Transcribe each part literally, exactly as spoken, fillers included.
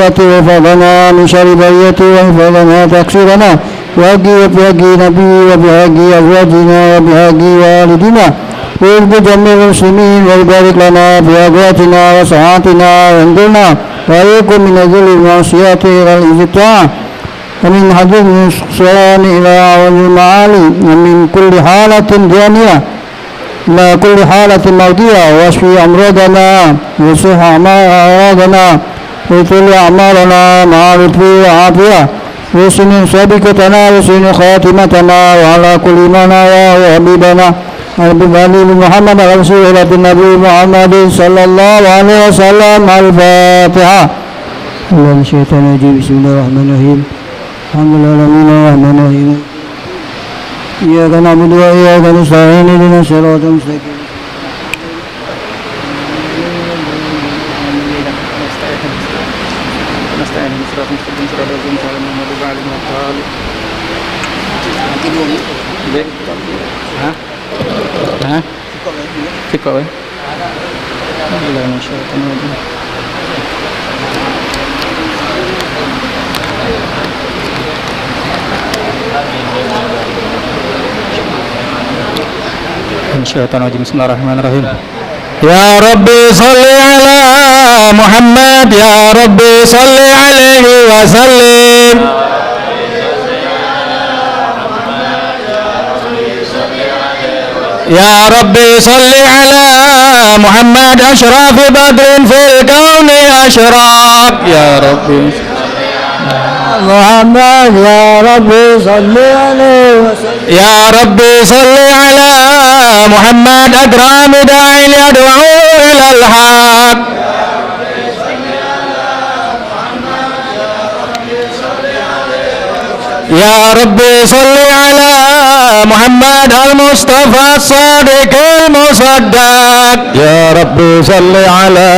وحفظنا من شر بريته وحفظنا تقصيرنا في حقه وفي حق نبيه وفي حق أزواجنا وفي حق والدينا وفي حق جميع المسلمين وبارك لنا في أقواتنا وساعاتنا وانقلنا وإياكم من الذل والمعصية إلى العز والطاعة ومن حديث النقصان إلى أعلى المعالي ومن كل حالة دانية إلى كل حالة مرضية، واشف أمراضنا، وصح أعما-، أعراضنا، وطول أعمارنا مع لطف وعافية، وحسن سابقتنا، وحسن خاتمتنا، وعلى كل ما نراه حبيبنا الحبيب علي بن محمد الرسول إلى النبي محمد صلى الله عليه وسلم. الفاتحة. أعوذ بالله من الشيطان الرجيم. بسم الله الرحمن الرحيم. الحمد لله رب العالمين الرحمن الرحيم. إياك نعبد وإياك نستعين. اهدنا الصراط المستقيم. نستعين. صراط المستقيم. صراط الذين أنعمت عليهم غير المغضوب عليهم ولا الضالين. Hah? Hah? Sikok, eh? Bismillahirrahmanirrahim. Bismillahirrahmanirrahim. يا رب صل على محمد، يا رب صل عليه وسلم. يا رب صل على محمد أشرف بدر في الكون أشرق. يا رب محمد، يا رب صل عليه وسلم. يا رب صل على محمد أكرم داع يدعو إلى الحق. يا رب صل على محمد المصطفى الصادق المصدق. يا رب صل على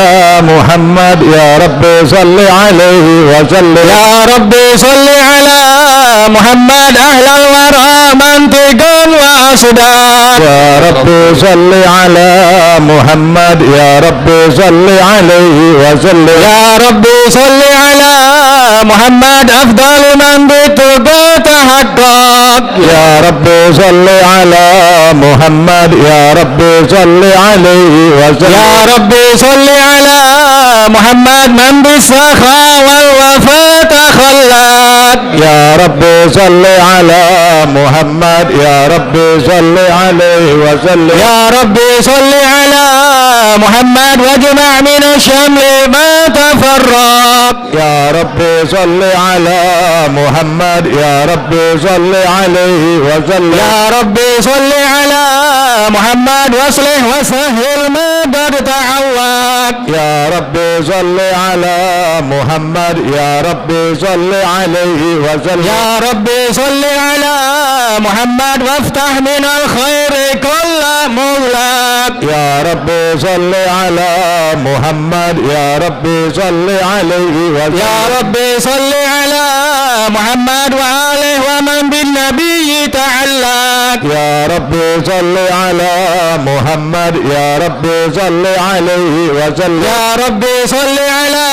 محمد، يا رب صل عليه وسلم. يا رب صل على محمد أهل الورى منطقا وأصداق. يا رب صل على محمد، يا رب صل عليه وسلم. يا رب صل على محمد أفضل من بالتقى تحقق. يا رب صل على محمد، يا رب صل عليه وسلم. يا رب صل على محمد من بالسخاء والوفاء تخلق. يا رب صل على محمد، يا رب صل عليه وسلم. يا رب صل على محمد واجمع من الشمل ما تفرق. يا رب صل على محمد، يا رب صل عليه وسلم. يا رب صل على محمد واصلح وسهل ما قد تعوق. يا رب صل على محمد، يا رب صل عليه وسلم. يا رب صل على محمد وافتح من الخير كل مغلق. يا رب صل على محمد، يا رب صل عليه وسلم. يا رب صل على محمد وآله ومن بالنبي تعلق. يا رب صل على محمد، يا رب صل عليه وسلم. يا رب صل على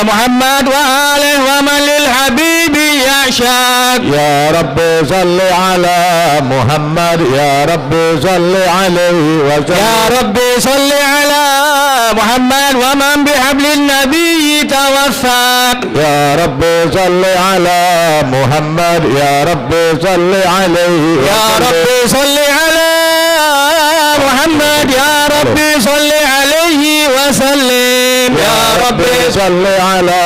محمد وآله ومن للحبيب يعشق. يا رب صل على محمد، يا رب صل عليه وسلم. يا رب صل على محمد ومن بحبل النبي توثق. يا رب صل على محمد، يا رب صل عليه وسلم. يا رب صل على محمد، يا رب صل عليه وسلم. يا رب صل على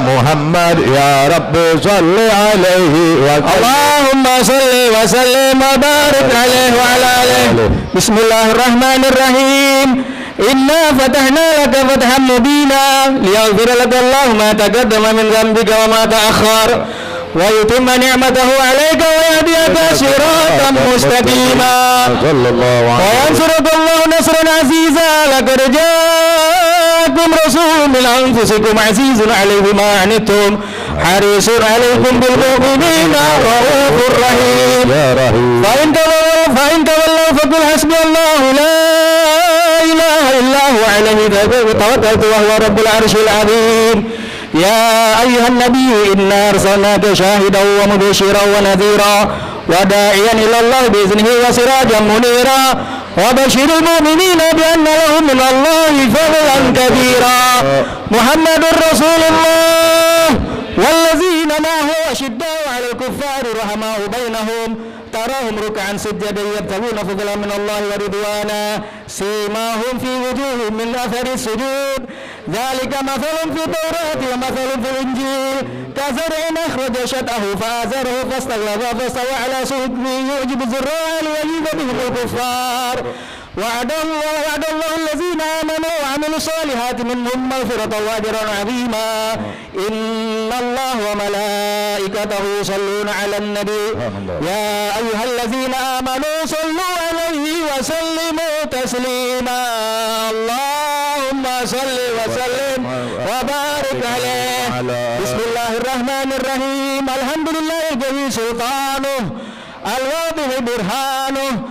محمد، يا رب صل عليه وسلم. اللهم صل وسلم وبارك عليه وعلى آله. بسم الله الرحمن الرحيم. إنا فتحنا لك فتحا مبينا ليغفر لك الله ما تقدم من ذنبك وما تأخر ويتم نعمته عليك ويهديك صراطا مستقيما. صلى الله عليه وسلم. وينصرك الله نصرا عزيزا. لقد جاءكم رسول من أنفسكم عزيز عليه ما عنتم حريص عليكم بالمؤمنين رؤوف رحيم. يا رحيم. فإن تولوا، فإن تولوا فقل حسبي الله لا إله إلا هو عليه توكلت وهو رب العرش العظيم. يا أيها النبي إنا أرسلناك شاهدا ومبشرا ونذيرا وداعيا إلى الله بإذنه وسراجا منيرا وبشر المؤمنين بأن لهم من الله فضلا كبيرا. محمد رسول الله والذين معه أشداء على الكفار رحماء بينهم تراهم ركعا سجدا يبتغون فضلا من الله ورضوانا سيماهم في وجوههم من أثر السجود ذلك مثلهم في التوراة ومثلهم في الإنجيل كزرع أخرج شطأه فآزره فاستغلظ فاستوى على سوقه يعجب الزراع ليغيظ بهم الكفار وعد الله وعد الله الذين آمنوا وعملوا الصالحات منهم مغفرة وأجرا عظيما إن الله وملائكته يصلون على النبي يا أيها الذين آمنوا صلوا عليه وسلموا تسليما اللهم صل وسلم وبارك عليه بسم الله الرحمن الرحيم الحمد لله القوي سلطانه الواضح برهانه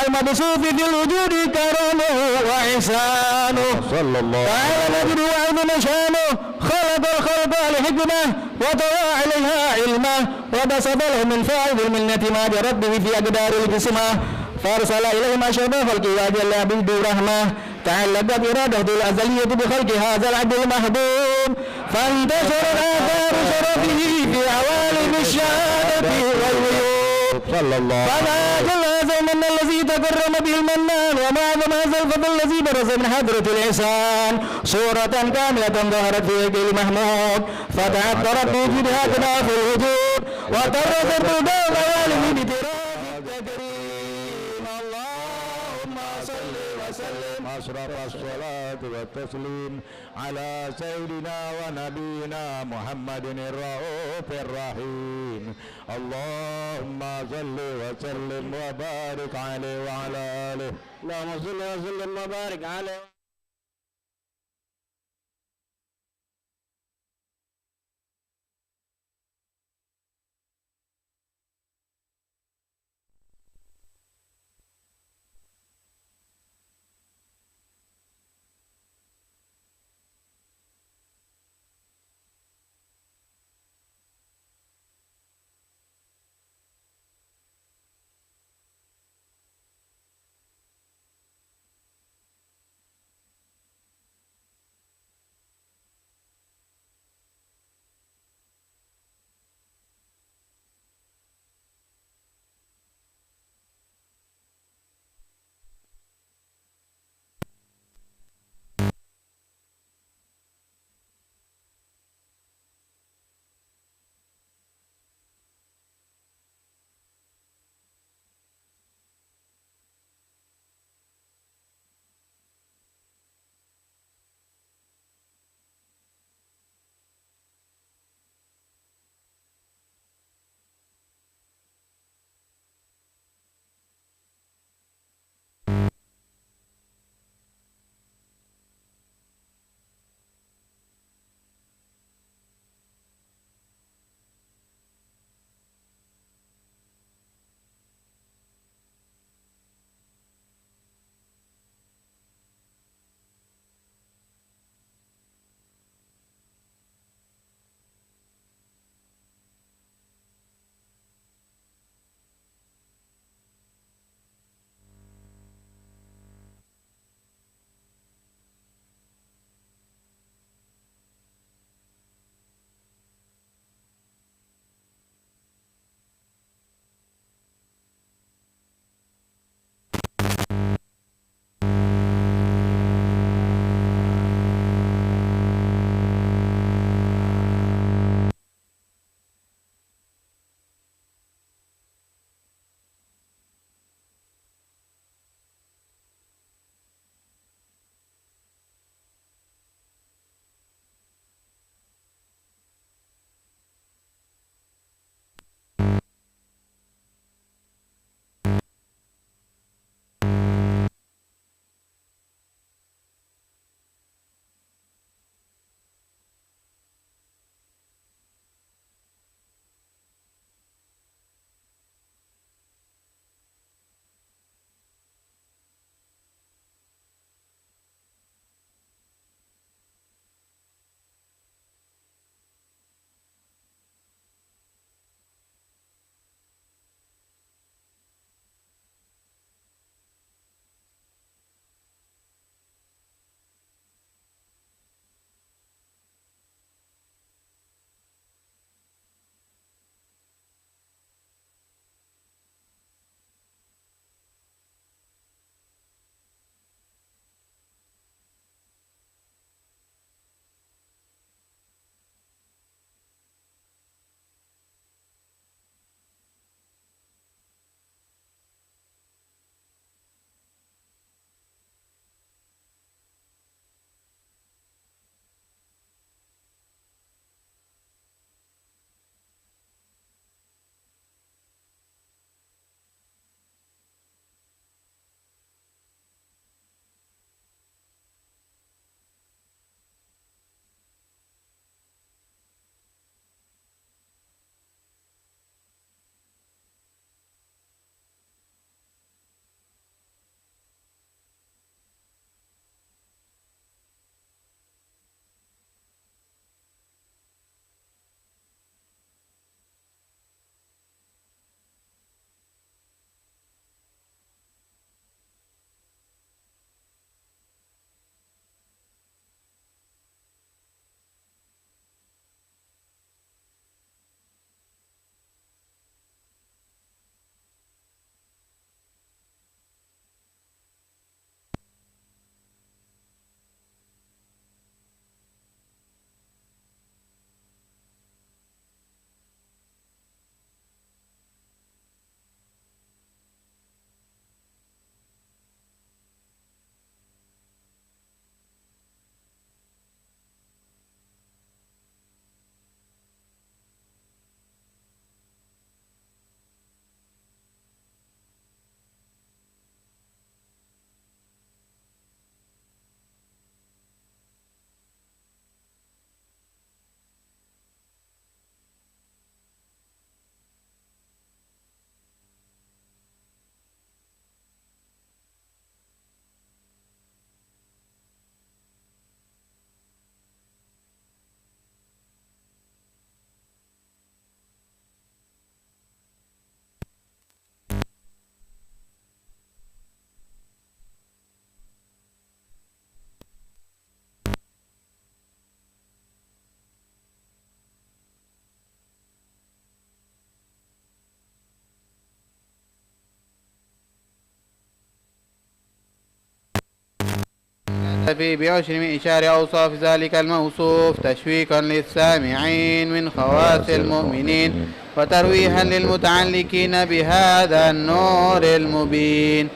المبثوث في الوجود كرمه وإحسانه صلى الله تعالى عليه وسلم مجده وعظم شانه خلق الخلق لحكمة وطوى عليها علمه وبسط له من فائض المنة ما بربه في أقدار القسمة فأرسل إليهم أشرف خلقه وأجل عبده رحمة تعلقت إرادته الأزلية بخلق هذا العبد المحبوب فانتشرت آثار شرفه في عوالم الشهادة والغيوب صلى الله فما أجل هذا المن الذي تكرم به المنان وما أعظم هذا الفضل الذي برز من حضرة الإحسان صورة كاملة ظهرت في هيكل محمود فتعطرت بوجودها أكناف الوجود وطرزت بلدان العوالم بتراب التكريم اللهم صل وسلم أشرف الصلاة والتسليم على سيدنا ونبينا محمد الرؤوف الرحيم اللهم صل وسلم وبارك عليه وعلى آله اللهم صل وسلم وبارك عليه تكتفي بعشر معشار أوصاف ذلك الموصوف تشويقا للسامعين من خواص المؤمنين وترويحا للمتعلقين بهذا النور المبين.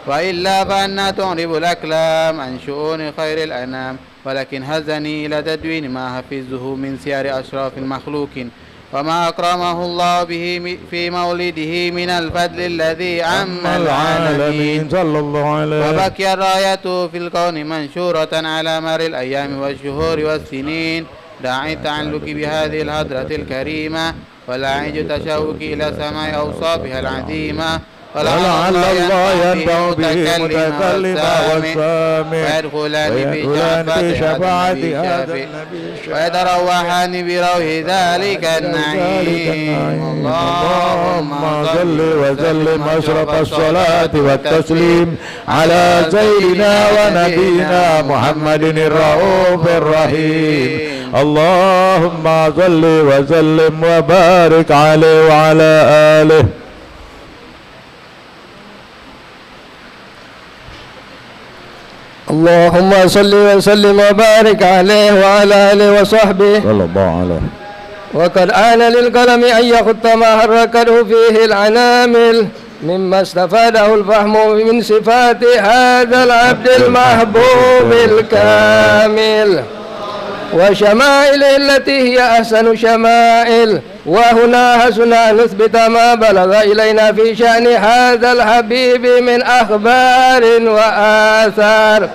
وإلا فأنى تعرب الأقلام عن شؤون خير الأنام؟ ولكن هزني إلى تدوين ما حفظته من سير أشراف المخلوقين وما أكرمه الله به في مولده من الفضل الذي عم العالمين. صلى الله عليه. وبقيت رايته في الكون منشورة على مر الأيام والشهور والسنين، داعي التعلق بهذه الحضرة الكريمة ولائج التشوق إلى سماع أوصافها العظيمة، ولعل الله ينفع به المتكلم والسامع، ويدخلان في شفاعة هذا النبي الشافع، ويتروحان بروح ذلك النعيم. اللهم صل وسلم أشرف الصلاة والتسليم على سيدنا ونبينا محمد الرؤوف الرحيم. اللهم صل وسلم وبارك عليه وعلى آله. اللهم صل وسلم وبارك عليه وعلى آله وصحبه. صلى الله عليه. وقد آن للقلم أن يخط ما حركته فيه الأنامل مما استفاده الفهم من صفات هذا العبد المحبوب الكامل وشمائله التي هي أحسن شمائل. وهنا حسن أن نثبت ما بلغ إلينا في شأن هذا الحبيب من أخبار وآثار،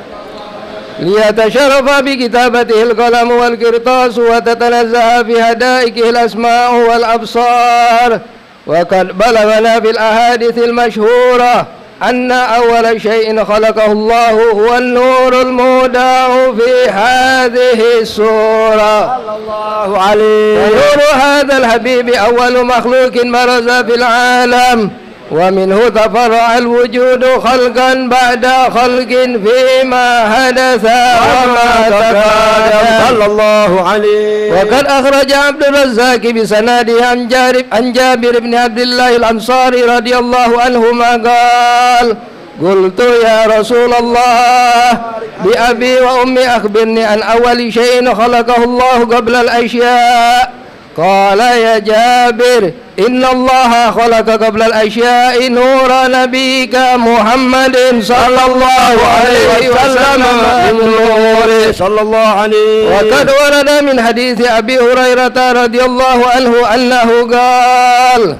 ليتشرف بكتابته القلم والقرطاس، وتتنزه في حدائقه الأسماع والأبصار. وقد بلغنا في الأحاديث المشهورة أن أول شيء خلقه الله هو النور المودع في هذه السورة. صلى الله عليه. فنور هذا الحبيب أول مخلوق برز في العالم، ومنه تفرع الوجود خلقا بعد خلق فيما حدث وما تقدم. صلى الله عليه. وقد أخرج عبد الرزاق بسنده عن جار-، عن جابر بن عبد الله الأنصاري رضي الله عنهما قال: قلت: يا رسول الله، بأبي وأمي أخبرني عن أول شيء خلقه الله قبل الأشياء. قال: يا جابر، إن الله خلق قبل الأشياء نور نبيك محمد صلى الله عليه وسلم من نوره. صلى الله عليه. وقد ورد من حديث أبي هريرة رضي الله عنه أنه قال: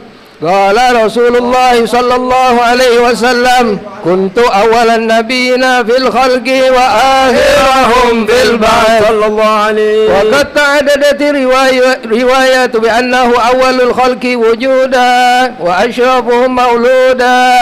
قال رسول الله صلى الله عليه وسلم: كنت أول النبيين في الخلق وآخرهم في البعث. صلى الله عليه. وقد تعددت الرواي-، الروايات بأنه أول الخلق وجودا وأشرفهم مولودا.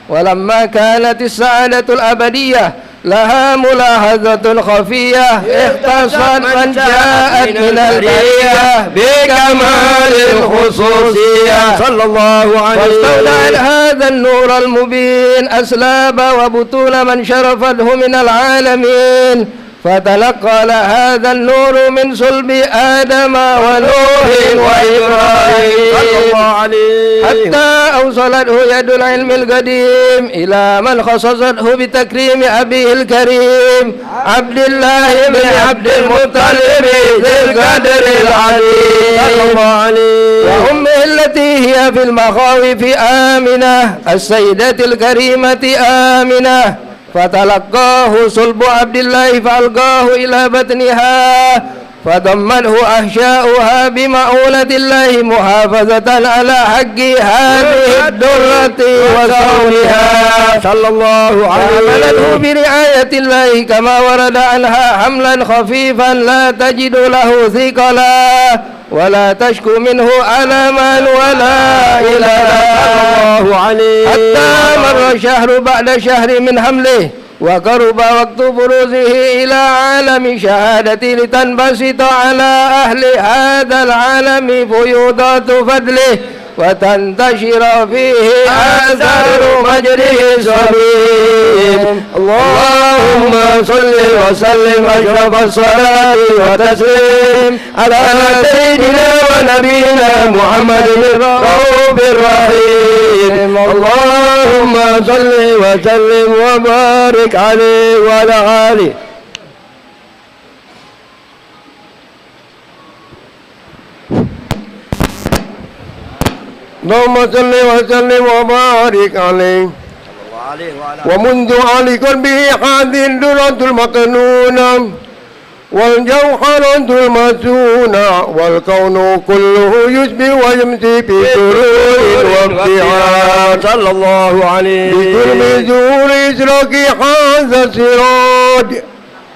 ولما كانت السعادة الأبدية لها ملاحظة خفية اختصت من جاءت من البرية بكمال الخصوصية. صلى الله عليه. فاستودعت هذا النور المبين أسلاب وبطون من شرفته من العالمين، فتنقل هذا النور من صلب آدم ونوح وإبراهيم. صلى الله عليه. حتى أوصلته يد العلم القديم إلى من خصصته بتكريم أبيه الكريم عبد الله بن عبد المطلب ذي القدر العظيم. صلى الله عليه. وأمه التي هي في المخاوف آمنة، السيدة الكريمة آمنة، فتلقاه صلب عبد الله فألقاه إلى بطنها، فضمته أحشاؤها بمعونة الله محافظة على حق هذه الدرة وصونها. صلى الله عليه. فحملته برعاية الله كما ورد عنها حملا خفيفا لا تجد له ثقلا ولا تشكو منه ألما ولا إلما. صلى الله عليه. حتى مر شهر بعد شهر من حمله، وقرب وقت بروزه إلى عالم شهادته لتنبسط على أهل هذا العالم فيوضات فضله وتنتشر فيه آثار مجده الصميم. اللهم صل وسلم أشرف الصلاة والتسليم على سيدنا ونبينا محمد الرؤوف الرحيم. اللهم صل وسلم وبارك عليه وعلى آله اللهم صل وسلم وبارك عليه. ومنذ علي قلبه هذه الدرة المكنونة والجوهرة المزونة والكون كله يشبه ويمشي في سرور وابتهاج. صلى الله عليه. بقرب ظهور إشراق هذا السراج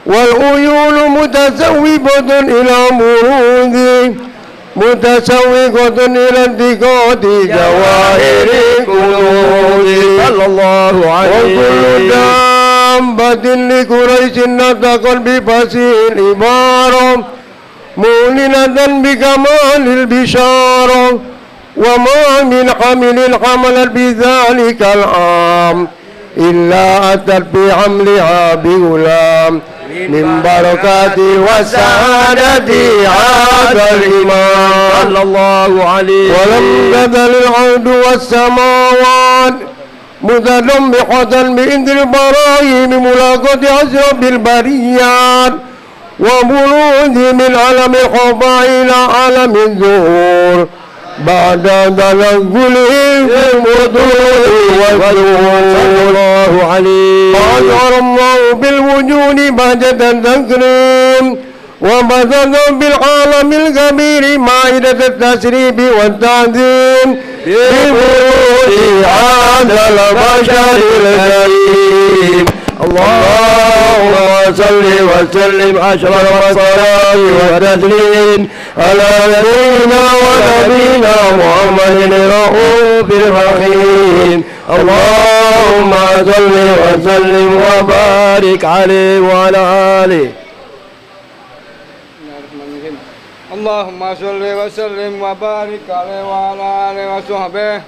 والعيون متشوقة إلى بروزه، متشوقة إلى التقاط جواهر كنوزه. صلى الله عليه. وكل دابة لقريش نطقت بفصيح العبارة معلنة بكمال البشارة، وما من حمل حملت بذلك العام إلا أتت بحملها بغلام من بركة وسعادة هذا الإمام. صلى الله عليه. ولم تزل الأرض والسماوات متضمحة بإذن البراهين بملاقاة أشرف البريات وبروزه من عالم الخفاء إلى عالم الظهور بعد تنقله في البطون والظهور. صلى الله عليه. فأظهر الله بالوجود بهجة التكريم، وبث في العالم الكبير مائدة التشريف والتعظيم بوجود هذا البشر الكريم. اللهم صل وسلم أشرف الصلاة والتسليم على سيدنا ونبينا محمد الرؤوف الرحيم. اللهم صل وسلم وبارك عليه وعلى آله. اللهم صل وسلم وبارك عليه وعلى آله وصحبه.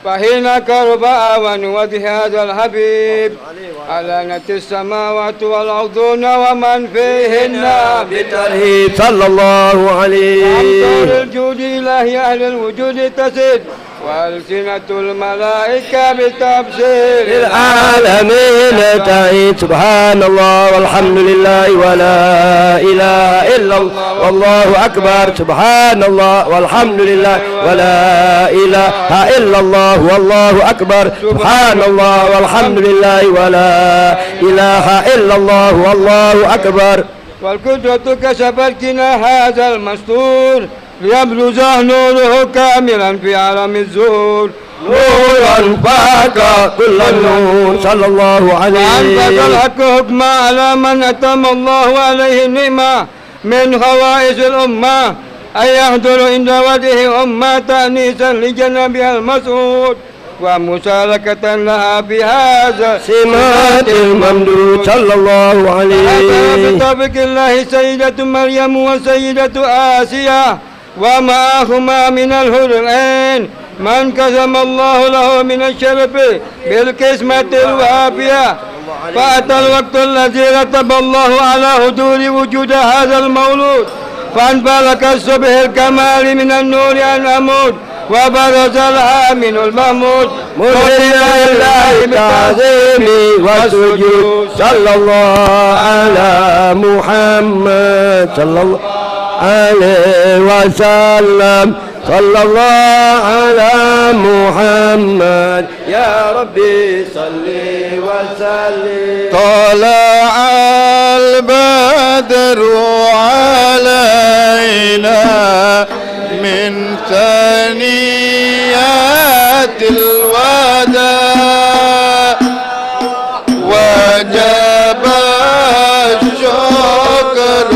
فحين قرب أوان وديع هذا الحبيب، ألانت السماوات والأرضون ومن فيهن بالترحيب. صلى الله عليه. أمطار الجود إلهي أهل الوجود تسد، وألسنة الملائكة بتبسير العالمين تعيد. سبحان الله والحمد لله ولا إله إلا الله والله أكبر. سبحان الله والحمد لله ولا إله إلا الله والله أكبر. سبحان الله والحمد لله ولا إله إلا الله والله أكبر. والقدرة كشفت غنى هذا المستور، ليبرز نوره كاملا في عالم الظهور. نورا فاق كل النور. صلى الله عليه. وأنفذ الحق حكمه على من أتم الله عليه النعمة من خواص الأمة، أن يحضر عند وديعه أمة تأنيسا لجنابها المسعود ومشاركة لها في هذا سمات الممدود. صلى الله عليه. فهذا بتوفيق الله سيدة مريم وسيدة آسيا ومعهما من الحور العين من قسم الله له من الشرف بالقسمة الوافية. فأتى الوقت الذي رتب الله على حضور وجود هذا المولود، فانفلق الصبح الكمال من النور العمود، وبرز الهامن المحمود مذعنا لله بالتعظيم والسجود. صلى الله على محمد، صلى الله عليه وسلم. صلى الله على محمد. يا ربي صل وسلم. طلع البدر علينا من ثنيات الوداع، وجب الشكر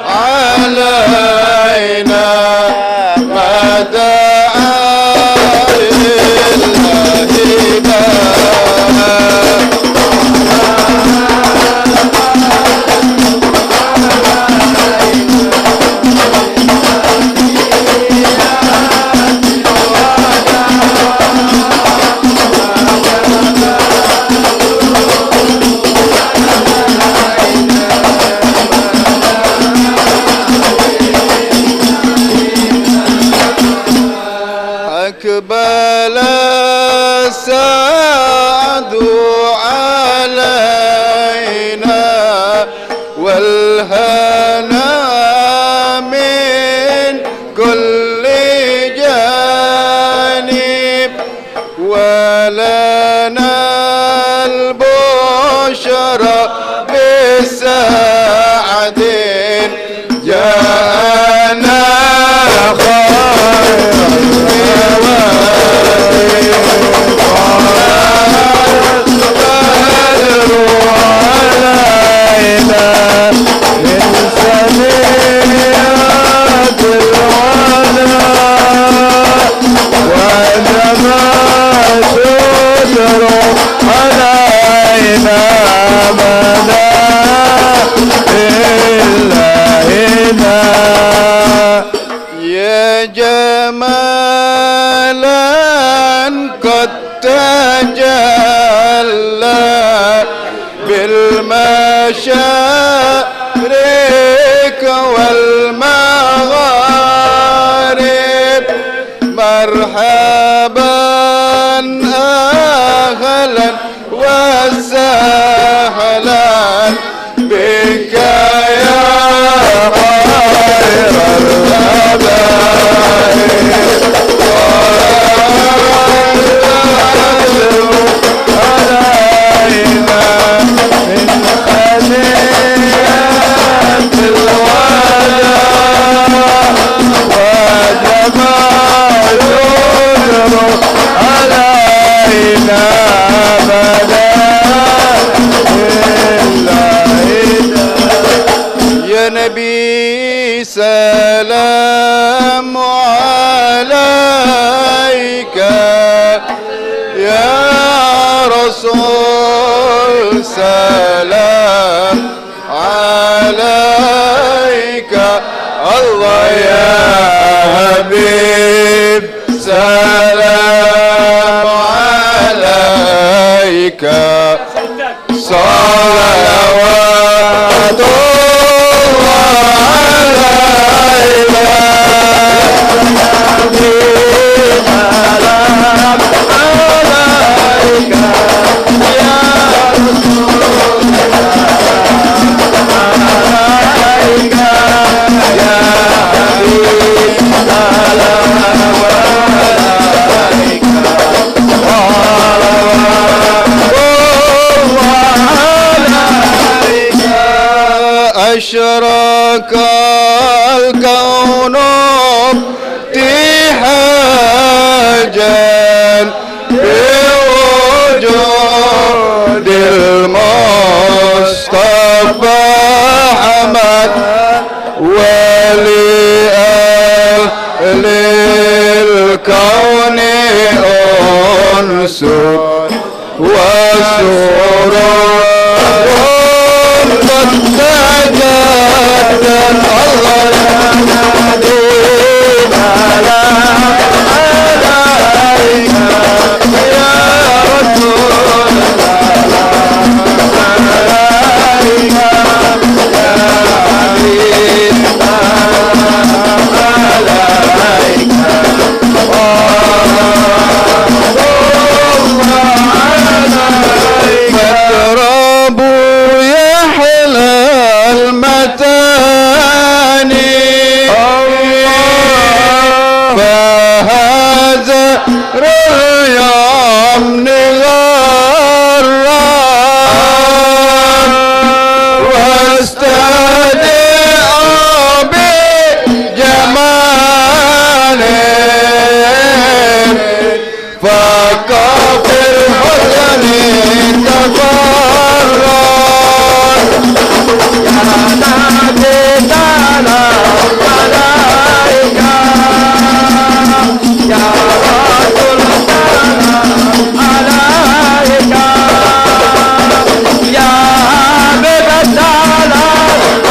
علينا ما دعا لله ما. جمالا قد تجلى بالمشارق والمغارب. مرحبا أهلا وسهلا بك يا خير الآباء. علينا من خلية الوداع وجب الشكر علينا أبدا. يا نبي سلام عليك، يا رسول سلام عليك، الله يا حبيب سلام عليك. صلوات الله عليك. سلام عليك يا رسول الله. عليك يا حبيب. سلام عليك. أشرق الكون ابتهاجا بوجود المصطفى أحمد. ولأهل الكون أنس وسرور قد تجدد. الله يا نبي سلام عليك، يا رسول الله سلام عليك. مطرب يحلى المتاني، فهذا اليمن غرا واستدعى بجمال فكفر حزني تفرج. يا نبي سلام عليك، يا رسول سلام عليك، يا حبيب سلام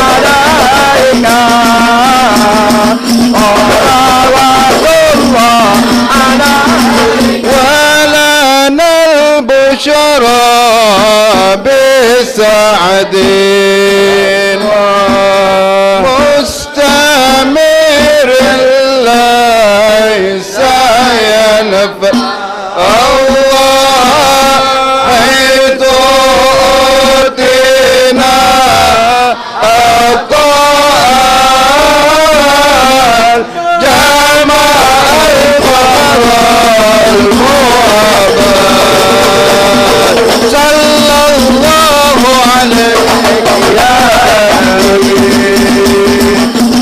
عليك، صلوات الله عليك. ولنا البشرى بسعد مستمر ليس ينفد. الله حيث أوتينا عطاء جمع الفضل المعطى. صلى الله عليك يا نبي،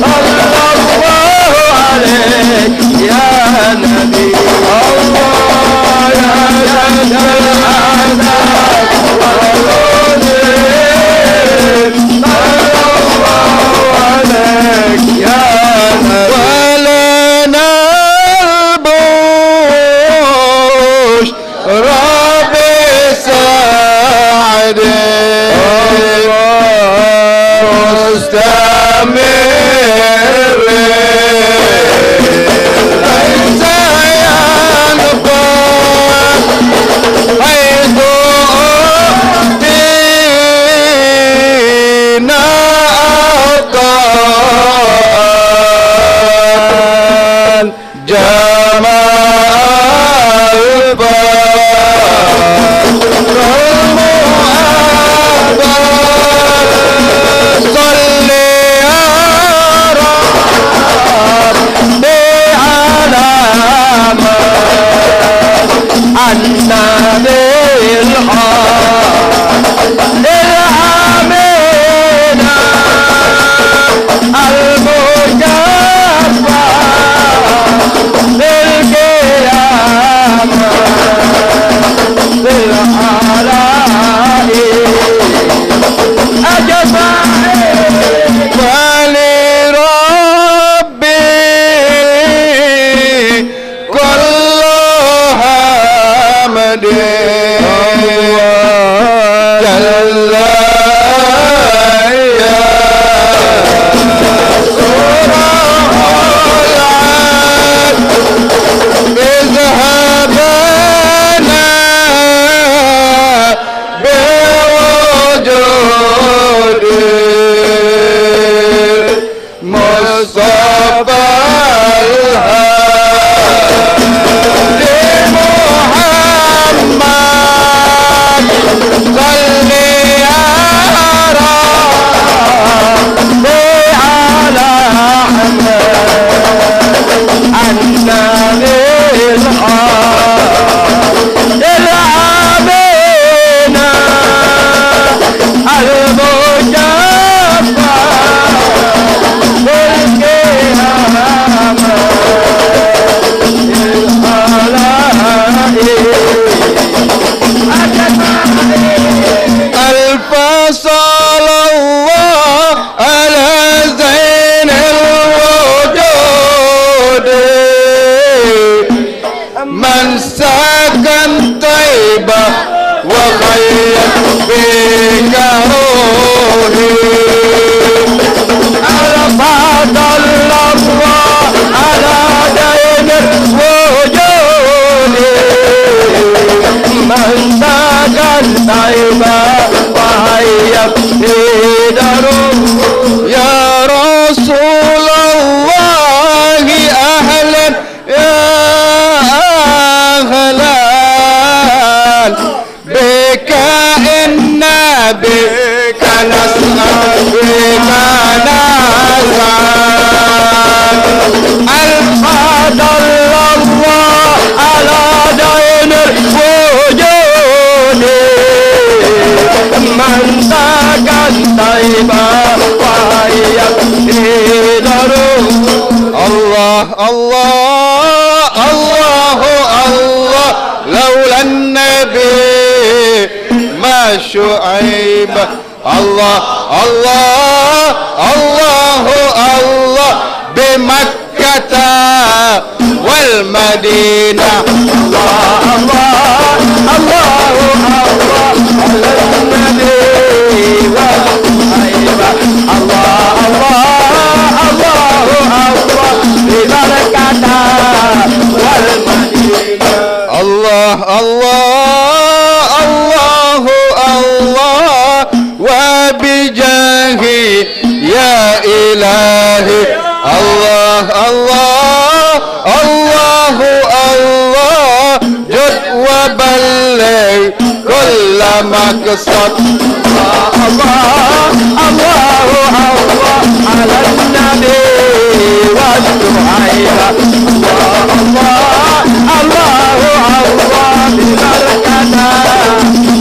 صلى الله عليك يا نبي، الله يا ذا الجلال والعظيم، صلى الله عليك يا نبي. ولنا البشرى بسعد Jamaah Al-Fajr. Sholli ya Rabbi ala Muhammad. An-Nabil Haq. Ilhamina al-mujabba bil qiyamah bil ala'i ajma'in. Wa li Rabbi kullu hamdin. Jalla ya Rasulullah, izhabana bi wujudil Mustafa al-Hadi Muhammad. Shalli ya Rabbi ala Ahmad an-nabil haq. Ilhamina al-mujabba bil qiyamah bil khala'iq ajma'in. Alfa salawat ala zainil wujud. Man sakan Taibah wa khayyat bika ruhi. Al-fadl Allah ala dainil wujudi. Man sakan Taibah wa khayyat bidaru. Ya Rasulullah, ahlan ya ahlan, bika inna bika nas'al, bika nas'al. Al-fadl Allah ala dainil wujudi. Man sakan Taibah wa khayyat bidaru. Allah, Allah, Allahu Allah, laulan Nabi ma Syuaib. Allah, Allah, Allahu Allah, bi Makkata wal Madinah. Allah, Allah, Allahu Allah, ala Nabi wa Shuaibah. Allah, Allah, Allahu Allah, bi Makkata wal Madinah. Allah, Allah, Allahu Allah, wa bi jahi ya ilahi. Allah, Allah, Allahu Allah, jud wa balligh kulla maqsad. Allah, Allah, Allahu Allah, ala Nabi wa Shuaibah. Allah, Allah, Allahu Allah, bi Makkata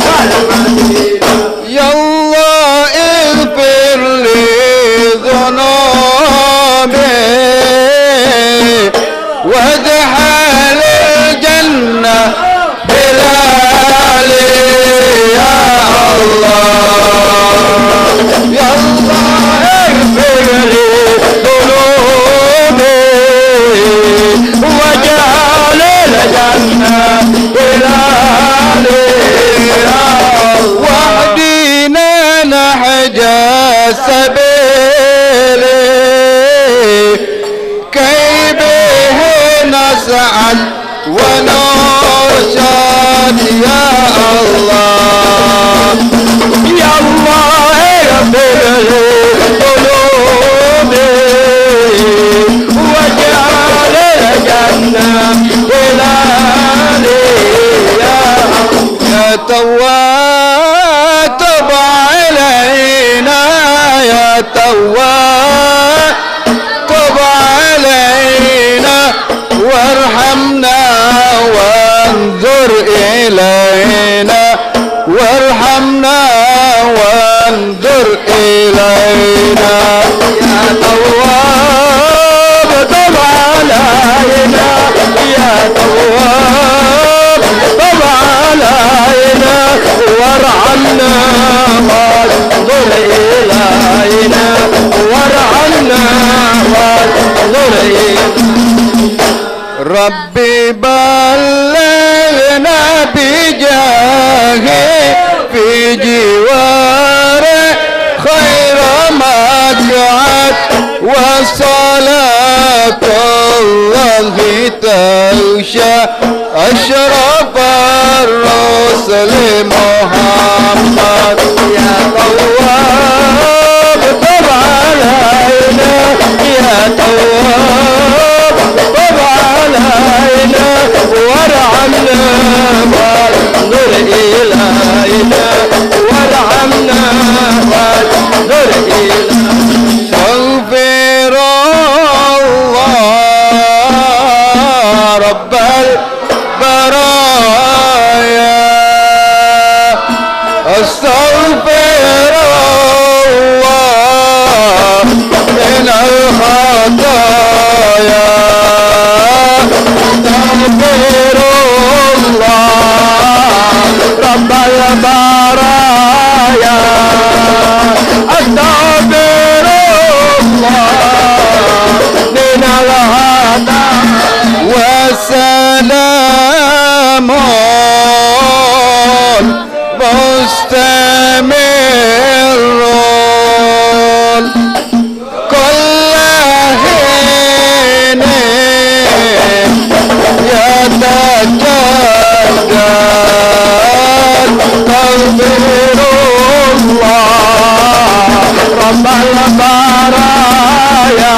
wal Madinah. Ya Allah, ighfir li dzunubi waj'alil jannah bilali, ya Allah. Ya Allah, ighfir li dzunubi waj'alil jannah bilali, ya Allah. Wahdina nahja sabili, kay bihi nas'ad wa narsyad, ya Allah. Ya Allah, ighfir li dzunubi waj'alil Rabbi ballighna bi jahi fi jiwari khaira maq'ad wa salatullahi taghsha asyrafar rusuli Muhammad. Ya Tawwab, tub alaina, ya Tawwab, tub alaina, warhamna, fanzur ilaina, warhamna, fanzur ilaina. Astaghfirullah, Rabbal baraya. Astaghfirullah minal khataya. Astaghfirullah rabbal baraya. Astaghfirullah minal khataya. Wasalamun mustamirun kulla hini yatajaddad. Astaghfirullah rabbal baraya.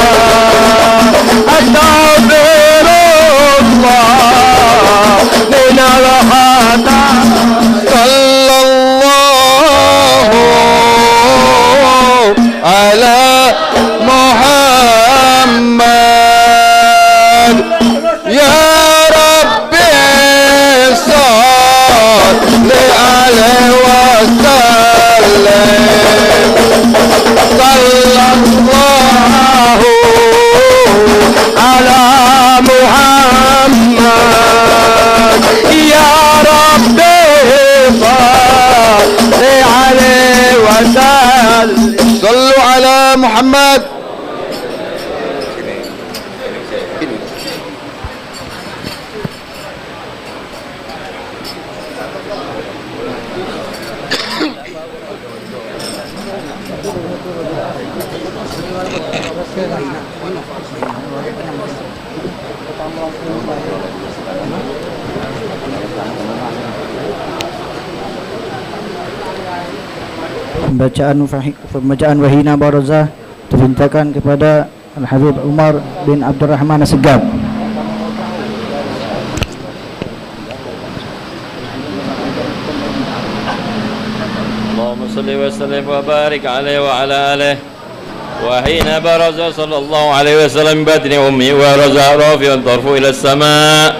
Astaghfirullah minal khataya. Sallallahu ala Muhammad. Ya Rabbi, shalli alaihi wa sallim. Sallallahu ala Muhammad. Ya Rabbi, shalli alaihi wa sallim. Sallu ala Muhammad. Pembacaan fahi-, pembacaan Wahina Baroza diperintahkan kepada Al-Habib Umar bin Abdurrahman Assegaf. Allahumma shalli wa sallim wa barik alaihi wa ala alihi. Wa hina baraza sallallahu alaihi wasallam min batni ummi wa raza rafi'an tarfu ila sama,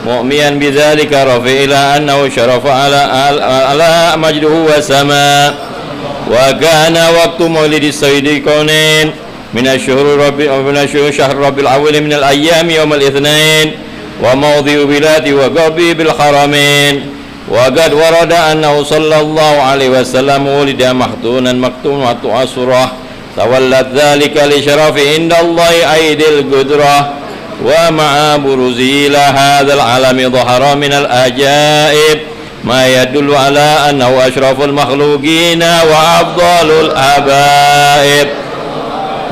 mu'miyan bidzalika rafi ila annahu syarafa ala, ala, ala majduhu wa sama. Wa kana waqtu maulidi sayyidil kaunain min asyhuri rabi-, min asyhuri syahr rabiul awwal min al ayyami yaumal itsnain, wa mawdi'u biladi wa qalbi bil haramain. Wa qad warada annahu sallallahu alaihi wasallam wulida mahtunan maktunan wa tu'assurah. Tawallat dzalika li syarafi indallahi aidil qudrah. Wa ma'a buruzi ila hadzal alami dhahara minal ajaib ma yadullu ala annahu asyraful makhluqina wa afdalul habaib.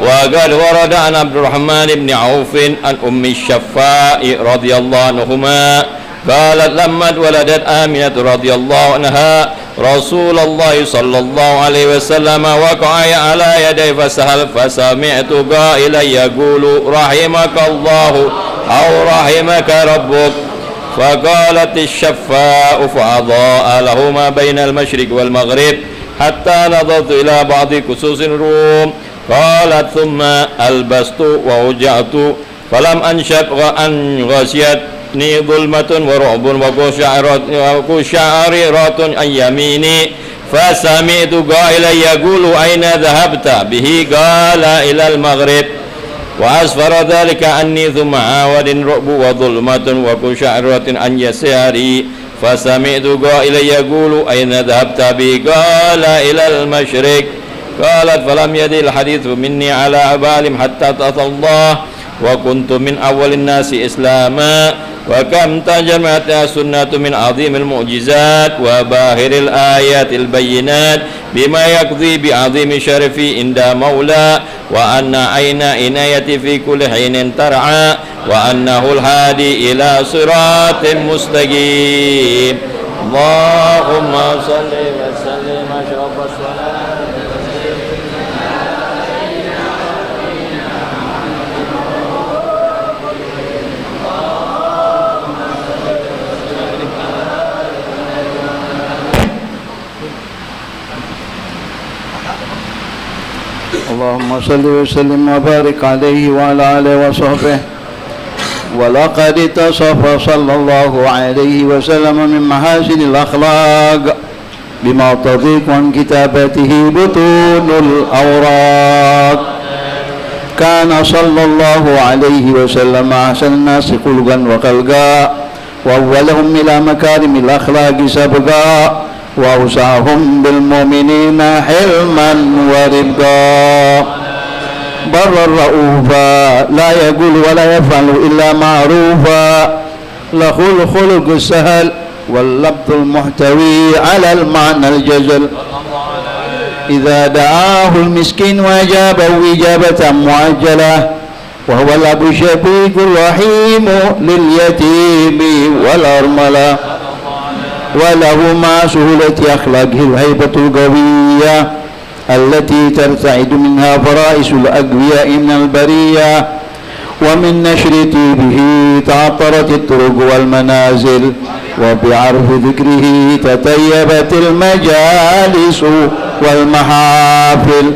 Wa qad warada an Abdurrahman ibn Auf an Ummi Syaffa'i radhiyallahu anhuma qalat, lamma waladat Aminah radhiyallahu anha Rasulullah sallallahu alaihi wasallam, waqa'a ala yadayhi fasahal, fasami'tu qailan yaqulu, rahimakallahu aw rahimaka rabbuk. Faqalat asy-Shaffa'u fa adha'a lahu ma bainal masyriq wal maghrib, hatta nadhartu ila ba'di qususin rum. Qalat, thumma albastu wa awja'tu, falam anshab gha-, an ghashiyatni dhulmatun wa ru'bun wa qusha'irat-, wa qusha'riratun an yamini. Fasami'tu qailan yaqulu, aina dhahabta bihi? Qala, ilal maghrib. Wa asfara dhalika anni, thumma awadani ru'bu wa dhulmatun wa qusha'riratun an yasari. Fasami'tu qailan yaqulu, aina dhahabta bihi? Qala, ilal masyriq. Qalat, falam yadil hadithu minni ala balim hatta atallah. وكنت من أول الناس إسلاما، وكم تجمعت السنة من عظيم المعجزات وباهر الآيات البينات، بما يقضي بعظيم شرفي عند مولى، وأن عين عنايتي في كل حين ترعى، وأنه الهادي إلى صراط مستقيم. اللهم صل وسلم أشرف الصلاة. اللهم صل وسلم وبارك عليه وعلى آله وصحبه. ولقد اتصف صلى الله عليه وسلم من محاسن الأخلاق بما تضيق عن كتابته بطون الأوراق. كان صلى الله عليه وسلم أحسن الناس خلقا وخلقا، وأولهم إلى مكارم الأخلاق سبقا، وأوسعهم بالمؤمنين حلما ورفقا. برا رؤوفا، لا يقول ولا يفعل إلا معروفا، له الخلق السهل واللفظ المحتوي على المعنى الجزل. إذا دعاه المسكين أجابه إجابة معجلة، وهو الأب الشفيق الرحيم لليتيم والأرملة. وله مع سهولة أخلاقه الهيبة القوية التي ترتعد منها فرائس الأقوياء من البرية، ومن نشر طيبه تعطرت الطرق والمنازل، وبعرف ذكره تطيبت المجالس والمحافل.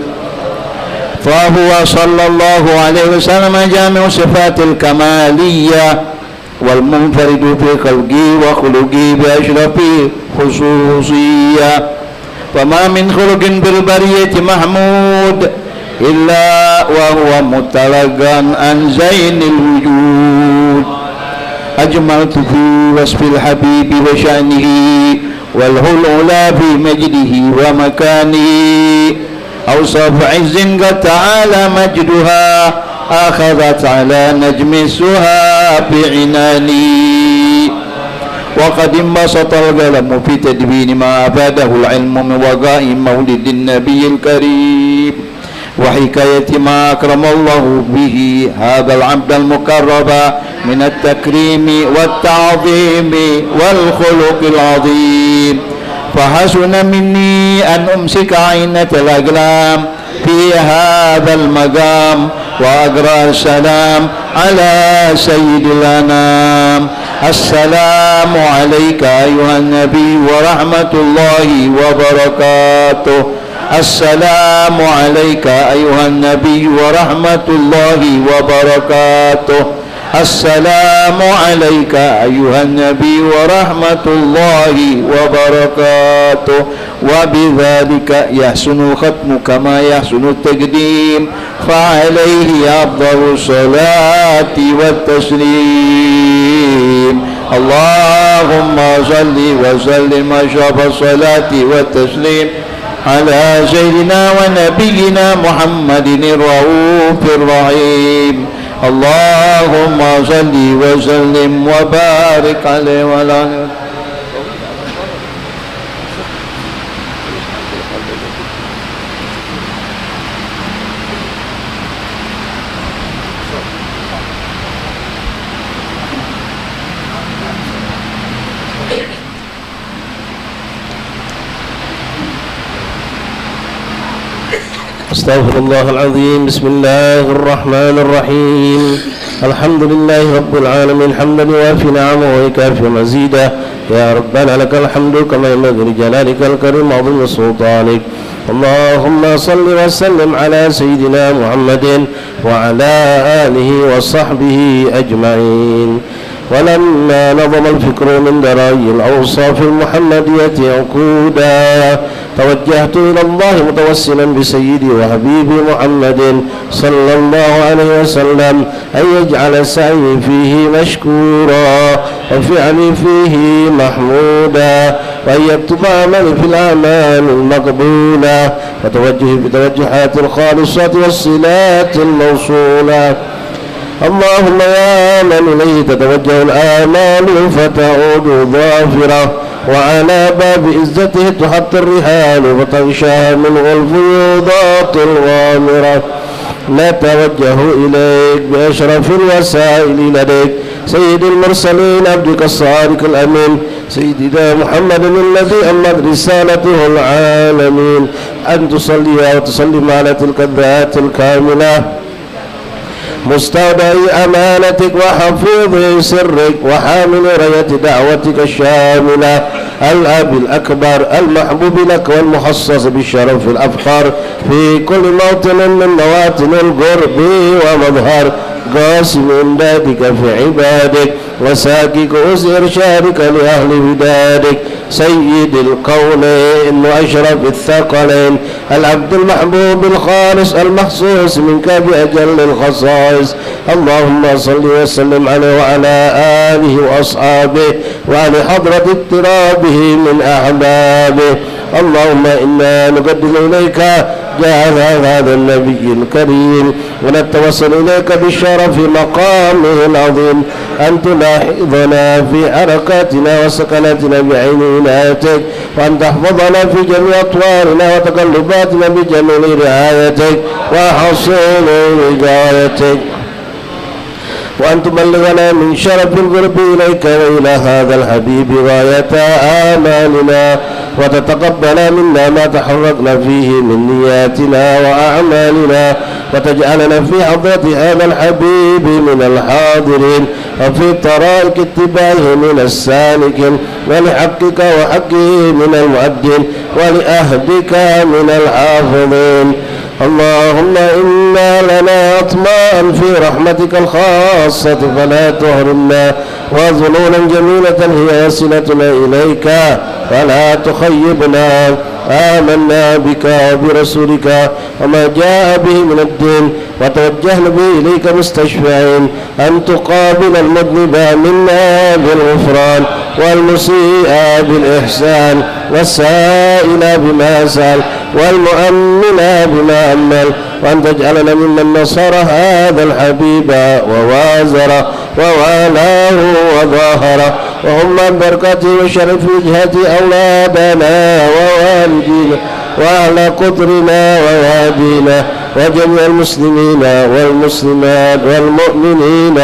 فهو صلى الله عليه وسلم جامع الصفات الكمالية، والمنفرد في خلقه وخلقه بأشرف خصوصية. فما من خلق في البرية محمود إلا وهو متلقى عن زين الوجود. أجملت في وصف الحبيب وشأنه، وله العلا في مجده ومكانه. أوصاف عز قد تعالى مجدها أخذت على نجم السحاب عناني. وقد انبسط القلم في تدوين ما أفاده العلم من وقائع مولد النبي الكريم، وحكاية ما أكرم الله به هذا العبد المقرب من التكريم والتعظيم والخلق العظيم. فحسن مني أن أمسك عينة الأقلام في هذا المقام وأقرأ السلام على سيد الأنام. السلام عليك أيها النبي ورحمة الله وبركاته. السلام عليك أيها النبي ورحمة الله وبركاته. السلام عليك أيها النبي ورحمة الله وبركاته. وبذلك يحسن الختم كما يحسن التقديم، فعليه أفضل الصلاة والتسليم. اللهم صل وسلم أشرف الصلاة والتسليم على سيدنا ونبينا محمد الرؤوف الرحيم. اللهم صل وسلم وبارك عليه وعلى آله. أستغفر الله العظيم. بسم الله الرحمن الرحيم. الحمد لله رب العالمين، حمدا يوافي نعمه ويكافئ مزيده. يا ربنا لك الحمد كما ينبغي لجلالك الكريم وعظيم سلطانك. اللهم صل وسلم على سيدنا محمد وعلى آله وصحبه أجمعين. ولما نظم الفكر من درائي الأوصاف المحمدية عقودا، توجهت إلى الله متوسلا بسيدي وحبيبي محمد صلى الله عليه وسلم أن يجعل سعيي فيه مشكورا وفعلي فيه محمودا، وأن يكتب عملي في الأعمال المقبولة، وتوجهي في التوجهات الخالصة والصلات الموصولة. اللهم يا من إليه تتوجه الآمال فتعود ظافرة، وعلى باب عزته تحط الرحال فتغشاها منه الفيوضات الغامرة. نتوجه إليك بأشرف الوسائل لديك، سيد المرسلين عبدك الصادق الأمين سيدنا محمد الذي أمت رسالته العالمين، أن تصلي وتسلم على تلك الذات الكاملة، مستودع أمانتك وحفيظ سرك وحامل راية دعوتك الشاملة، الأب الأكبر المحبوب لك والمخصص بالشرف الأفخر في كل موطن من مواطن القرب ومظهر، قاسم إمدادك في عبادك، وساقي كؤوس إرشادك لأهل ودادك، سيد الكونين وأشرف الثقلين، العبد المحبوب الخالص المخصوص منك بأجل الخصائص. اللهم صل وسلم عليه وعلى آله وأصحابه وأهل حضرة اقترابه من أحبابه. اللهم إنا نقدم إليك جاه هذا النبي الكريم، ونتوسل إليك بشرف مقامه العظيم أن تلاحظنا في حركاتنا وسكناتنا بعين عنايتك، وأن تحفظنا في جميع أطوارنا وتقلباتنا بجميل رعايتك وحصول وقايتك، وأن تبلغنا من شرف القرب إليك وإلى هذا الحبيب غاية آمالنا، وتتقبل منا ما تحركنا فيه من نياتنا وأعمالنا، وتجعلنا في حضرة هذا الحبيب من الحاضرين، وفي طرائق اتباعه من السالكين، ولحقك وحقه من المؤدين، ولعهدك من الحافظين. اللهم إنا لنا أطماعا في رحمتك الخاصة فلا تحرمنا، وظنونا جميلة هي وسيلتنا إليك فلا تخيبنا. آمنا بك وبرسولك وما جاء به من الدين، وتوجهنا به إليك مستشفعين أن تقابل المذنب منا بالغفران، والمسيء بالإحسان، والسائل بما سأل، والمؤمل بما أمل، وأن تجعلنا ممن نصر هذا الحبيب ووازره ووالاه وظاهره، وهم عن بركته وشرف وجهته أولادنا ووالدينا وأهل قطرنا ووادينا وجميع المسلمين والمسلمات والمؤمنين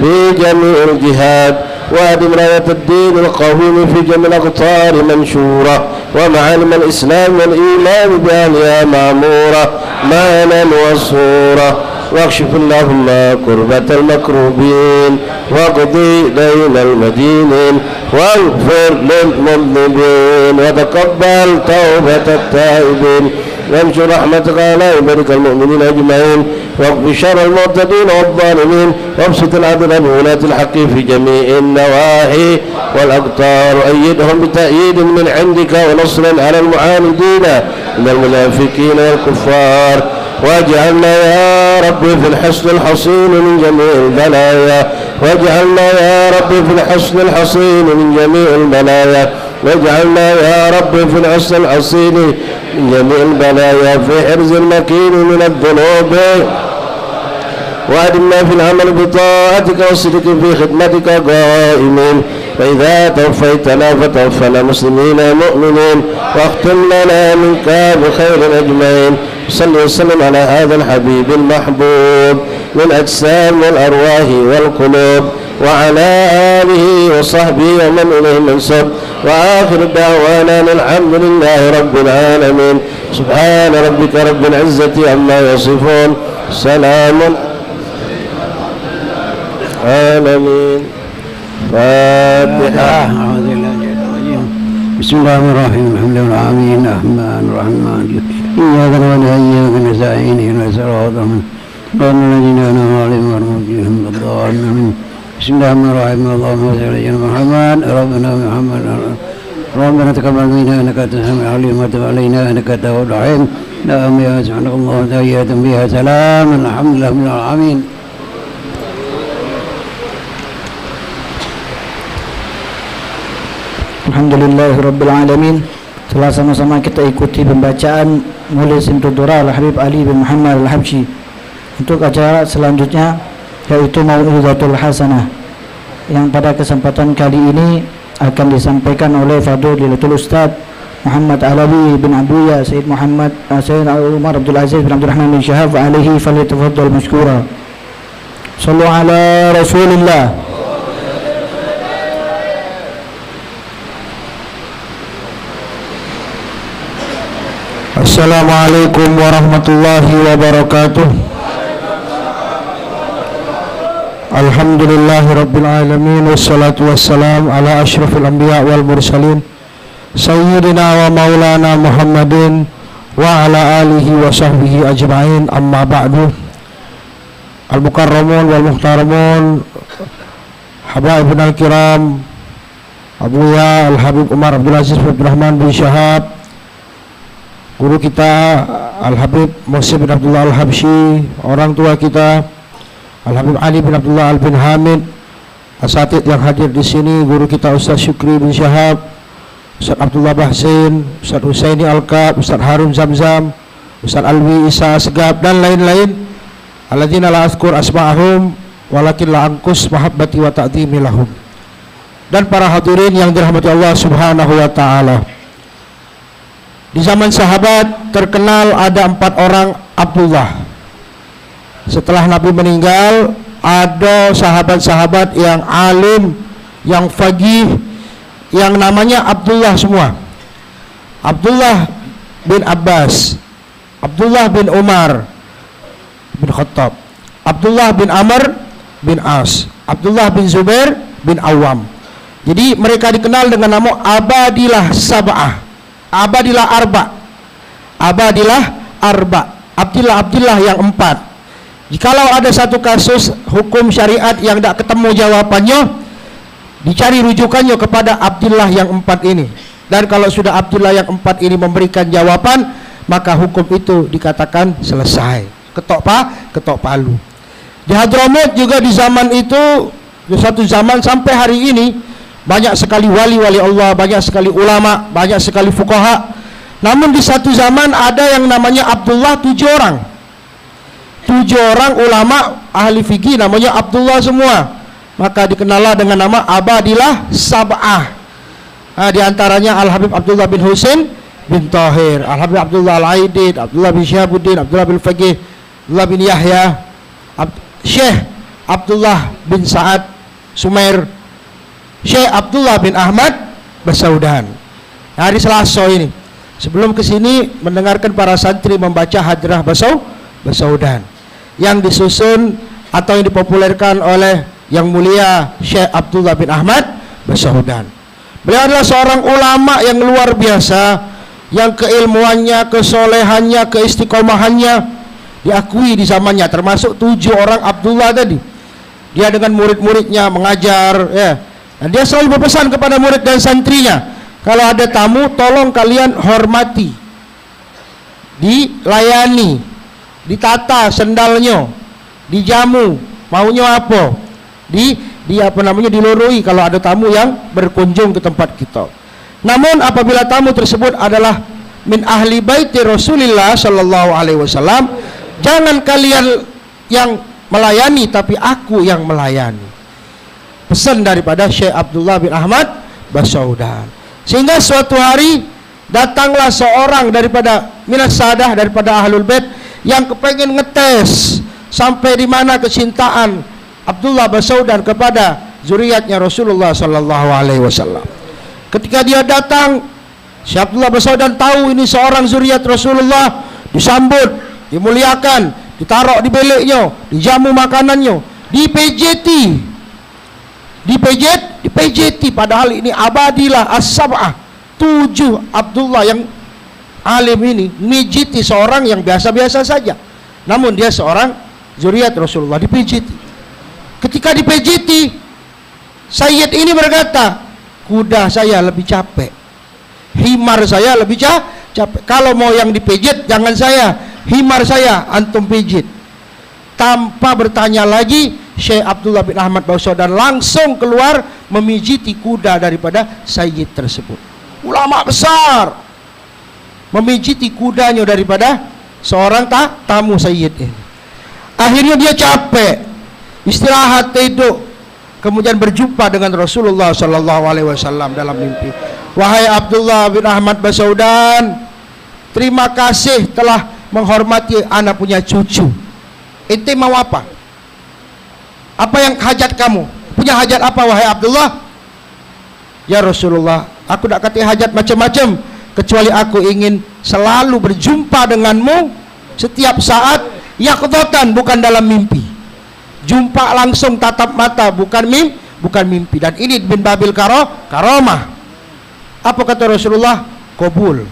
في جميع الجهات، وأدم راية الدين القويم في جميع الأقطار منشورة، ومعالم الإسلام والإيمان بأهلها معمورة مالا وصورة، واكشف اللهم كربة المكروبين، واقض دين المدينين، واغفر للمذنبين، وتقبل توبة التائبين، وانشر رحمتك على عبادك المؤمنين أجمعين، واكف شر المعتدين والظالمين، وابسط العدل بولاة الحق في جميع النواحي والأقطار، وأيدهم بتأييد من عندك ونصر على المعاندين من المنافقين والكفار، واجعلنا يا رب في الحصن الحصين من جميع البلايا، واجعلنا يا رب في الحصن الحصين من جميع البلايا، واجعلنا يا رب في الحصن الحصين من جميع البلايا في حرز المكين من الذنوب، وأدمنا في العمل بطاعتك والصدق في خدمتك قائمين، فإذا توفيتنا فتوفنا مسلمين مؤمنين، واختم لنا منك بخير أجمعين. صل وسلم على هذا الحبيب المحبوب للأجسام والأرواح والقلوب، وعلى آله وصحبه ومن إليه منسوب، وآخر دعوانا أن الحمد لله رب العالمين. سبحان ربك رب العزة عما يصفون. سلام. آمين. فاتحة. أعوذ بالله من الشيطان الرجيم. بسم الله الرحمن الرحيم. الحمد لله رب العالمين. الرحمن الرحيم. إياك نعبد وإياك نستعين. اهدنا الصراط المستقيم. صراط الذين أنعمت عليهم غير المغضوب عليهم ولا الضالين. بسم الله الرحمن الرحيم. اللهم صل على سيدنا محمد. ربنا محمد. ربنا تقبل منا إنك أنت السميع العليم وتب علينا إنك أنت التواب الرحيم. لا أنبياء سبحانك اللهم تحية فيها سلام الحمد لله رب العالمين. Alhamdulillahirabbil alamin. Telah sama-sama kita ikuti pembacaan Maulid Simtud Durar Al Habib Ali bin Muhammad Al Habsyi. Untuk acara selanjutnya, yaitu Mau'izatul Hasanah, yang pada kesempatan kali ini akan disampaikan oleh Fadilatul Ustaz Muhammad Alawi bin Abuya Sayyid Muhammad, eh, Sayyid Umar Abdul Aziz bin Abdul Rahman bin Syihab, alaihi falyatafaddal masykura. Sallu ala Rasulillah. Assalamualaikum warahmatullahi wabarakatuh. Alhamdulillahirabbil alamin, wassalatu wassalam ala asyrafil anbiya wal mursalin, sayyidina wa maulana Muhammadin wa ala alihi wa sahbihi ajma'in, amma ba'du. Al-mukarramun wal muhtaramun, habaibunal kiram, Abuya Al-Habib Umar Abdul Aziz bin Abdul Rahman bin Syihab, guru kita Al-Habib Muhsin bin Abdullah Al-Habsyi, orang tua kita Al-Habib Ali bin Abdullah Al bin Hamid, asatid yang hadir di sini, guru kita Ustaz Syukri bin Syihab, Ustaz Abdullah Bahsin, Ustaz Husaini Al-Kab, Ustaz Harun Zamzam, Ustaz Alwi Isa Segap, dan lain-lain. Alladzina la azkur asma'ahum, walakin la angkus mahabbati wa ta'zimi lahum. Dan para hadirin yang dirahmati Allah Subhanahu wa taala. Di zaman sahabat terkenal ada empat orang Abdullah. Setelah Nabi meninggal, ada sahabat-sahabat yang alim, yang fagih, yang namanya Abdullah semua. Abdullah bin Abbas, Abdullah bin Umar bin Khattab, Abdullah bin Amr bin As, Abdullah bin Zubair bin Awam. Jadi mereka dikenal dengan nama Abadilah Sab'ah, Abadilah Arba, Abadilah Arba, Abdillah-Abdillah yang empat. Jikalau ada satu kasus hukum syariat yang dak ketemu jawabannya, dicari rujukannya kepada Abdillah yang empat ini. Dan kalau sudah Abdillah yang empat ini memberikan jawaban, maka hukum itu dikatakan selesai. Ketok pa, ketok palu. Di Hadramaut juga di zaman itu, di satu zaman sampai hari ini, banyak sekali wali-wali Allah, banyak sekali ulama, banyak sekali fuqaha. Namun di satu zaman ada yang namanya Abdullah tujuh orang. Tujuh orang ulama ahli fikih namanya Abdullah semua. Maka dikenallah dengan nama Abadilah Sab'ah. Ah, di antaranya Al-Habib Abdullah bin Husin bin Tahir, Al-Habib Abdullah Al-Aidid, Abdullah bin Syihabuddin, Abdullah bin Faqih, Abdullah bin Yahya, Ab-, Syekh Abdullah bin Sa'ad Sumair, Syekh Abdullah bin Ahmad Basaudan. Hari Selasa ini, sebelum ke sini, mendengarkan para santri membaca Hadrah Basau-, Basaudan yang disusun atau yang dipopulerkan oleh Yang Mulia Syekh Abdullah bin Ahmad Basaudan. Beliau adalah seorang ulama yang luar biasa, yang keilmuannya, kesolehannya, keistiqomahannya diakui di zamannya, termasuk tujuh orang Abdullah tadi. Dia dengan murid-muridnya mengajar, ya. Dan dia selalu berpesan kepada murid dan santrinya, "Kalau ada tamu, tolong kalian hormati." Dilayani, ditata sendalnyo, dijamu, maunyo apo, di, di apo namonyo, diloroi kalau ado tamu yang berkunjung ke tempat kito. Namun apabila tamu tersebut adalah min ahli baiti Rasulillah sallallahu alaihi wasallam, jangan kalian yang melayani, tapi aku yang melayani. Pesan daripada Syekh Abdullah bin Ahmad Basaudan. Sehingga suatu hari datanglah seorang daripada minas sadah, daripada Ahlul Bait, yang kepengen ngetes sampai di mana kecintaan Abdullah Basaudan kepada zuriatnya Rasulullah sallallahu alaihi wasallam. Ketika dia datang, Syekh Abdullah Basaudan tahu ini seorang zuriat Rasulullah, disambut, dimuliakan, ditarok di biliknyo, dijamu makanannyo, dipejeti. Dipejet, dipejeti, padahal ini Abadilah As-Sab'ah, tujuh Abdullah yang alim ini mijiti seorang yang biasa-biasa saja. Namun dia seorang zuriat Rasulullah, dipijiti. Ketika dipijiti, Sayyid ini berkata, "Kuda saya lebih capek. Himar saya lebih ca-, capek. Kalau mau yang dipijit, jangan saya. Himar saya, antum pijit." Tanpa bertanya lagi, Syekh Abdullah bin Ahmad Basaudan langsung keluar memijiti kuda daripada sayyid tersebut. Ulama besar memijiti kudanyo daripada seorang ta-, tamu sayyid ini. Akhirnyo dia capek. Istirahat, tiduk, kemudian berjumpa dengan Rasulullah sallallahu alaihi wasallam dalam mimpi. "Wahai Abdullah bin Ahmad Basaudan, terima kasih telah menghormati ana punya cucu. Ente mau apa? Apa yang hajat kamu? Punya hajat apa, wahai Abdullah?" "Ya Rasulullah, aku dak katek hajat macam-macam, kecuali aku ingin selalu berjumpa denganmu setiap saat, yaqdhatan, bukan dalam mimpi." Jumpa langsung tatap mata, bukan mim-, bukan mimpi. Dan ini min babil karo-, karomah. Apa kata Rasulullah? "Kobul."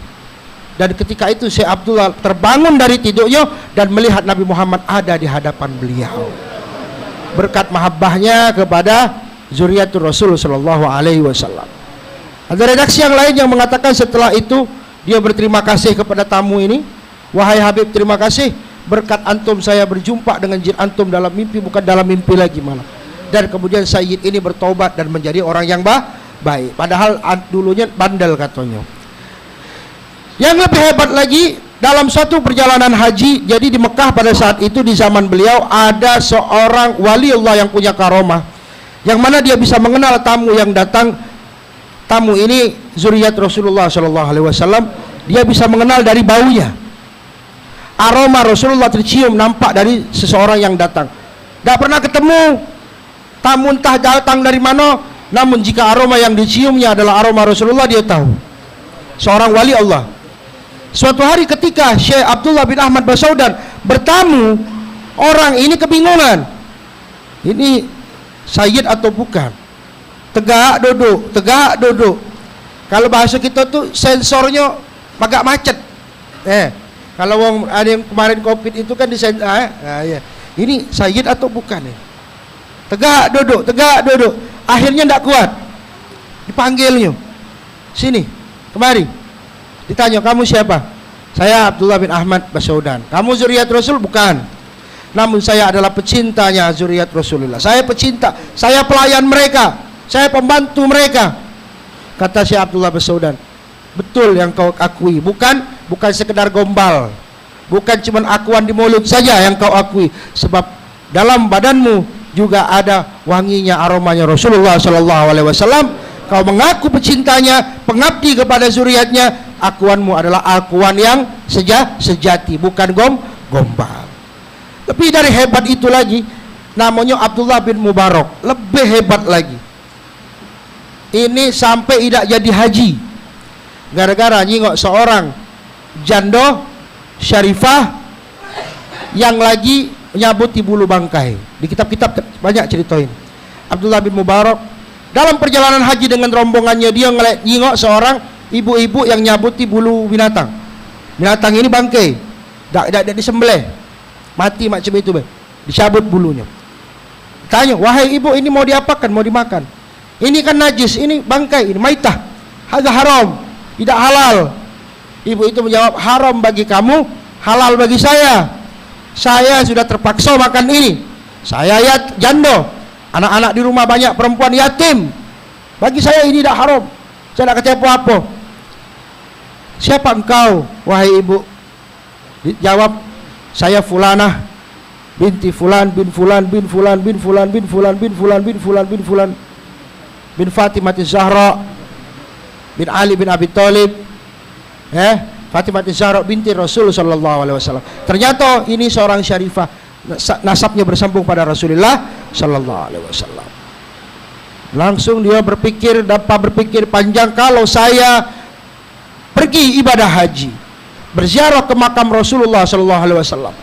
Dan ketika itu Syekh Abdullah terbangun dari tiduknya dan melihat Nabi Muhammad ada di hadapan beliau. Berkat mahabbahnya kepada zuriatul Rasul sallallahu alaihi wasallam. Ada redaksi yang lain yang mengatakan setelah itu dia berterima kasih kepada tamu ini, "Wahai Habib, terima kasih. Berkat antum saya berjumpa dengan jin antum dalam mimpi, bukan dalam mimpi lagi malah. Dan kemudian Sayyid ini bertobat dan menjadi orang yang ba-, baik." Padahal an-, dulunya bandel katanya. Yang lebih hebat lagi, dalam suatu perjalanan haji, jadi di Mekah pada saat itu, di zaman beliau, ada seorang wali Allah yang punya karomah, yang mana dia bisa mengenal tamu yang datang. Tamu ini zuriat Rasulullah sallallahu alaihi wasallam, dia bisa mengenal dari baunya. Aroma Rasulullah tercium nampak dari seseorang yang datang. Dak pernah ketemu, tamu entah datang dari mana, namun jika aroma yang diciumnya adalah aroma Rasulullah, dia tahu. Seorang wali Allah. Suatu hari ketika Syekh Abdullah bin Ahmad Basaudan bertamu, orang ini kebingungan. Ini sayyid atau bukan? Tegak duduk, tegak duduk. Kalau bahasa kita tu sensornya agak macet. Eh, kalau wong ada yang kemarin covid itu kan di sen-, ah, eh? Ah, iya. Ini sayyid atau bukan ni? Tegak duduk, tegak duduk. Akhirnya ndak kuat. Dipanggilnya. "Sini, kemari." Ditanya, "Kamu siapa?" "Saya Abdullah bin Ahmad Basaudan." "Kamu zuriat Rasul?" "Bukan. Namun saya adalah pecintanya zuriat Rasulullah. Saya pecinta, saya pelayan mereka, saya pembantu mereka." Kata Syekh Abdullah Basaudan, "Betul yang kau akui, bukan, bukan sekedar gombal. Bukan cuman akuan di mulut saja yang kau akui, sebab dalam badanmu juga ada wanginya, aromanya Rasulullah sallallahu alaihi wasallam. Kau mengaku pecintanya, pengabdi kepada zuriatnya, akuanmu adalah akuan yang seja-, sejati, bukan gom-, gombal." Lebih dari hebat itu lagi, namanya Abdullah bin Mubarak. Lebih hebat lagi. Ini sampai idak jadi haji gara-gara nyingok seorang jando syarifah yang lagi nyabuti bulu bangkai. Di kitab-kitab te-, banyak cerita ini. Abdullah bin Mubarak dalam perjalanan haji dengan rombongannya, dia ngeliat, nyingok seorang ibu-ibu yang nyabuti bulu binatang. Binatang ini bangkai, dak, dak, dak disembelih, mati macam itu be. Dicabut bulunyo. Tanyo, "Wahai ibu, ini mau diapakan? Mau dimakan? Ini kan najis, ini bangkai, ini maitah. Hadza haram, tidak halal." Ibu itu menjawab, "Haram bagi kamu, halal bagi saya. Saya sudah terpaksa makan ini. Saya yat-, jando, anak-anak di rumah banyak perempuan yatim. Bagi saya ini tidak haram. Saya tidak kata apa-apa." "Siapa engkau, wahai ibu?" Dijawab, "Saya Fulanah binti Fulan bin Fulan bin Fulan bin Fulan bin Fulan bin Fulan bin Fulan bin Fatimah Zahra bin Ali bin Abi Thalib." Eh, Fatimah Zahra binti Rasul sallallahu alaihi wasallam. Ternyata ini seorang syarifah, nasa-, nasabnya bersambung pada Rasulullah sallallahu alaihi wasallam. Langsung dia berpikir, dapat berpikir panjang, "Kalau saya pergi ibadah haji, berziarah ke makam Rasulullah sallallahu alaihi wasallam,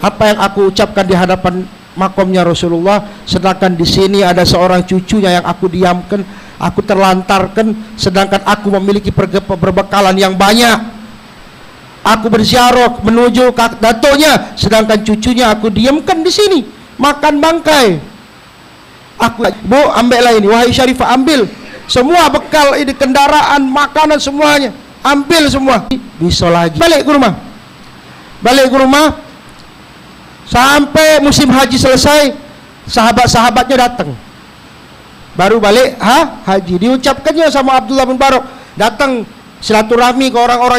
apa yang aku ucapkan di hadapan makamnya Rasulullah, sedangkan di sini ada seorang cucunya yang aku diamkan, aku terlantarkan, sedangkan aku memiliki perge-, perbekalan yang banyak. Aku berziarah menuju kak-, datuknya, sedangkan cucunya aku diamkan di sini, makan bangkai." Aku, "Bu, ambeklah ini, wahai Syarifah, ambil semua bekal ini, kendaraan, makanan, semuanya. Ambil semua." Bisa lagi. Balik ke rumah. Balik ke rumah. Sampai musim haji selesai, sahabat-sahabatnya datang. Baru balik, ha, haji. Diucapkannya sama Abdullah bin Barok. Datang silaturahmi ke orang-orang